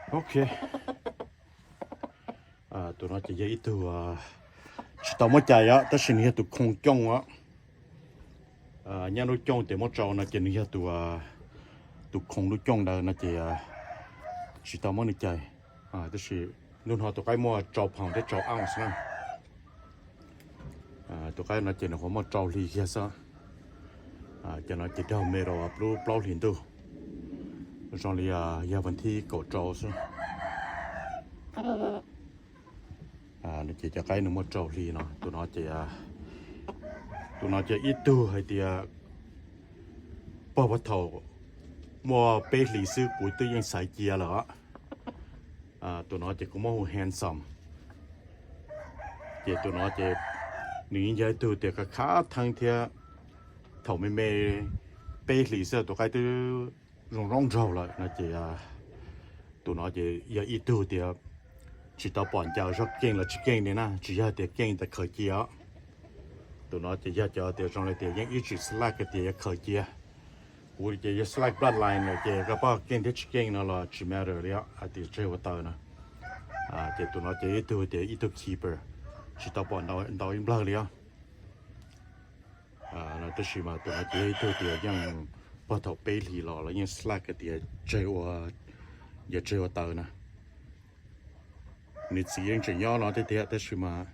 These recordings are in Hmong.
Ok, tus no ces yog ib tug tsis tau muab cais os, tab sis nws yog tus khoo cooj os. Nyab lub cooj ces muab tsau no ces nws yog tus, tus khoo lub cooj ntawd no ces tsis tau muab nws cais. Tab sis hnub no tus qaib muaj rau pound thiab rau ounce na. Tus qaib no ces nws qhuav muaj rau hli kiag xwb. Cov no ces daug me rau plaub hlis ntuj, zoo li yog vas thib kaum rau xwb. Ces cov qaib nws muaj rau hli no, tus no ces, tus no ces ib tug hais tias puag puag thaum muaj peb hlis xwb kuv twb yeej xaiv cia lawm. Tus no ces kuv muab hu handsome. Ces tus no ces nws yeej yog ib tug tias khav khav theeb thiab, thaum me me peb hlis xwb tus qaib twb zoo zoo nraug lawm no ces tus no ces yog ib tug tias tsis tau pom ncaws zog keej los tsis keej li na, tsis yog tias keej tas khaws cia os. Tus no ces yog cov tias zoo li tias yeej ib txwm slack tias yuav khaws cia. Kuv ces yog slack bloodline lawm ces koj pom keej thiab tsis keej no los tsis matter li os, hais tias tseg ua taws no. Ces tus no ces ib tug tias ib tug keeper, tsis tau pom ntau ib nplawg li os. Tab sis mas tus no ces yog ib tug tias yeej puag thaum peb hlis los los yeej slack tias tseg ua, yuav tseg ua taws na. Nws txiv yeej tseem nyob no thiab tiag, tab sis mas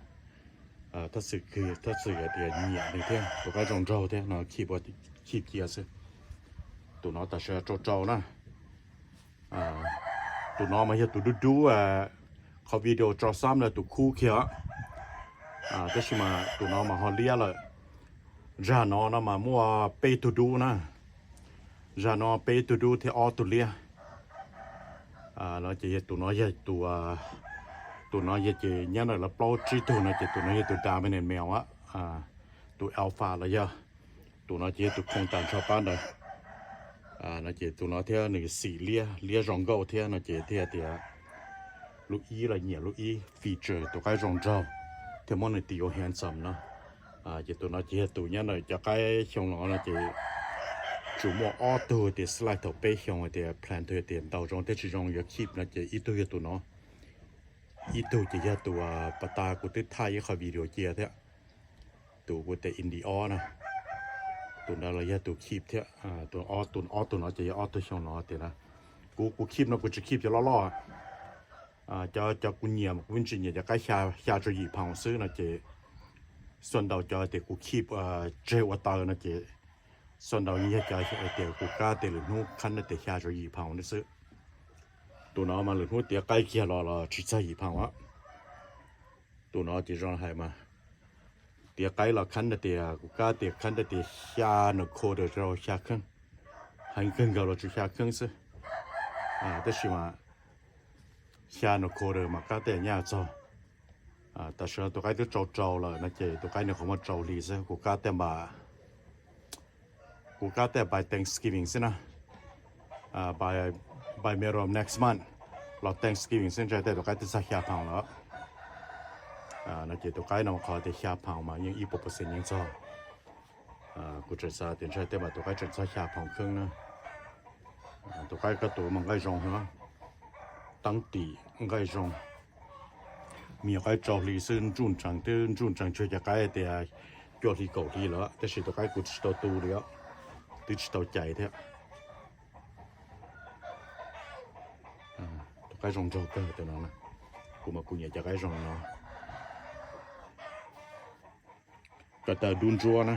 thab xwm, thab xwm tias nyiam nws thiab, tus qaib zoo nraug thiab no, keep cia xwb. Tus no tam sim rau rau na. Tus no mas yog tus dub dub, qhov video tso xab na tus khub kiag. Tab sis mas tus no mas ho liab lawm. Zag no no mas muaj peb tug dub na. Zag no peb tug dub thiab ob tug liab. No ces yog tus no yog tus, tus no yog ces nyob ntawm lawv plaub tsib tug no ces tus no yog tus dominant male, tus alpha los yog. Tus no ces yog tus khoo tas nrho pab ntawd. No ces tus no thiab nws xim liab, liab zoo nkauj thiab no ces thiaj tias lub ib los nyiam lub ib feature tus qaib zoo nraug thiab muab nws tis ua handsome no. Ces tus no ces yog tus nyob ntawm cov qaib xyoo no no ces tsuas muaj ob tug tias slack thaum peb xyoo tias plan tug tias ntaus zoo thiab tsis zoo yuav keep no ces ib tug yog tus no, ib tug ces yog tus pas tas kuv twb thaij ib qho video cia thiab, tus kuv tias India na. Tus ntawd los yog tus keep thiab. Tus ob tug no ces yog ob tug xyoo no tias na. Kuv, kuv keep no kuv tsis keep cov loj loj. Cov, cov kuv nyiam, kuv tsis nyiam cov qaib xya, xya rau yim pound xwb no ces xuas ntaus cov tias kuv keep tseg ua taws no ces xuas ntaus yeej yog cov tias kuv kab tias lwm hnub khab tias xya rau yim pound xwb. Tus no mas lwm hnub tiav qaib kiag los los tsis txog yim pound. Tus no ces zoo hais mas tiav qaib los khab tias kuv kab tias khab tias xya nus quarter rau xya kheeb, heev kawg nkaus los tsuas xya kheeb xwb. Tab sis mas xya nus quarter mas kab tias nyaj txog. Tam sim no tus qaib twb rau rau lawm no ces tus qaib nws qhuav muaj rau hli xwb, kuv kab tias npam, kuv kab tias by Thanksgiving xwb na. By, by middle of next month los Thanksgiving xwb ntshai tej tus qaib twb txog xya pound lawm. No ces tus qaib no qhov tias xya pound mas yeej ib puas percent yeej txog. Kuv tseem xav tias ntshai tej mas tus qaib tseem txog xya pound kheeb na. Tus qaib koj tus mas nqaij zoo heev, teeb tim nqaij zoo. Me nyuam qaib rau hli xwb ntsuj ntsees, twb ntsuj ntsees tsuas cov qaib tias cuaj hli kaum hli lawm tab sis tus qaib kuv tsis tau tu li os, twb tsis tau cais thiab. Tus qaib zoo nraug kawg tus no, kuv mas kuv nyiam cov qaib zoo no. Ko taw dub ntsuab na.